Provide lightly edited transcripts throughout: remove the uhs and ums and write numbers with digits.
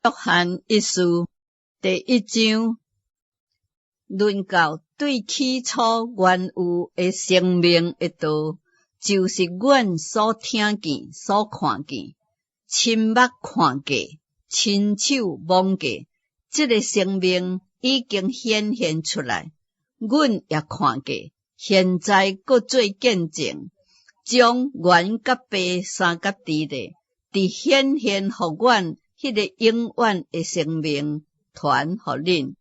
約翰一書第一章，論到對起初原有的生命的道，就是阮所聽見、所看見、親目看過、親手摸過，這个生命已經顯現出來，阮也看過，現在閣做見證，將原佮爸相佮佇咧，佇顯現予阮彼个永遠的生命傳予恁。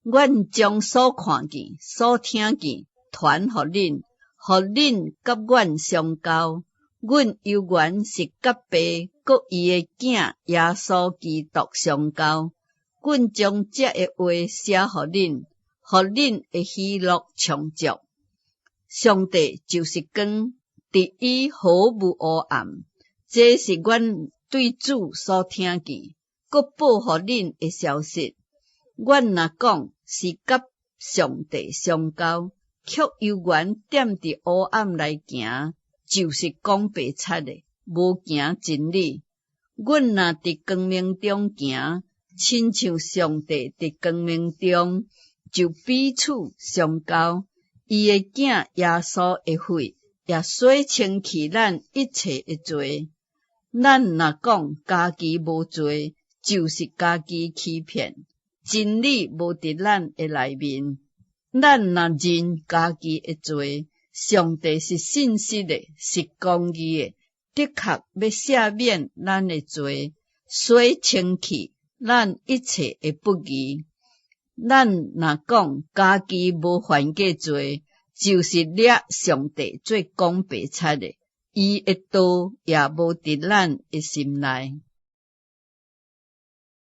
阮將所看見、所聽見傳予恁，予恁佮阮相交。阮猶原是佮爸閣伊的囝耶穌基督相交。阮將這个話寫予恁，予恁的喜樂充足。上帝就是光，佇伊毫無黑暗。這是阮對主所聽見，閣報予恁的消息。阮若講是佮上帝相交，卻猶原踮佇黑暗內行，就是講白賊的，無行真理。阮若佇光明中行，親像上帝佇光明中，就彼此相交。伊的囝耶穌的血也洗清去咱一切的罪。咱若講家己無罪，就是家己欺騙，真理無佇咱的內面。咱若認家己的罪，上帝是信實的，是公義的，的確欲赦免咱的罪，洗清去咱一切的不義。咱若講家己無犯過罪，就是掠上帝做講白賊的，伊的道也無佇咱的心內。